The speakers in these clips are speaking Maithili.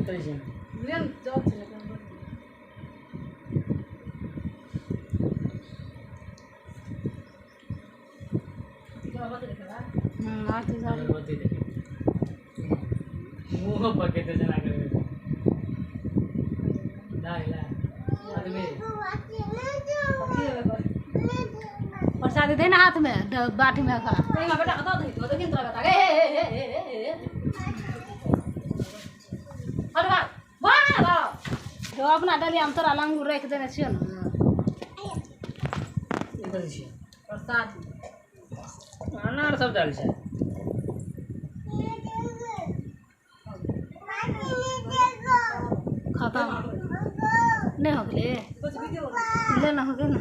करै छै। लेन जॉब छै। अगरबत्ती देखे मुँह पकेते जना करबे ला ला आदमी प्रसाद दे ना हाथ में बाटी में का बेटा बता दे तो देखिन तोरा बेटा ए ए ए ए हट बा बा बा जो अपना डलिया हम तोरा लंगूर रख देने छियो ना। ई कथी छियै? प्रसाद अनार सब डाल छै। खाता नहीं हो गेलै ले ना हो गेल ना।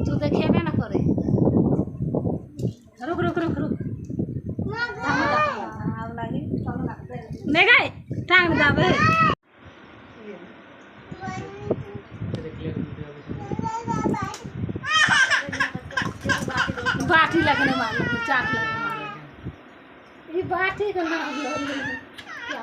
तू तो खेबे ना करे। रुक रुक रुक रुक नहीं गए टांग दाबे। बाटी लगने वाला चाट लगने वाला ये बाटी का नाम क्या।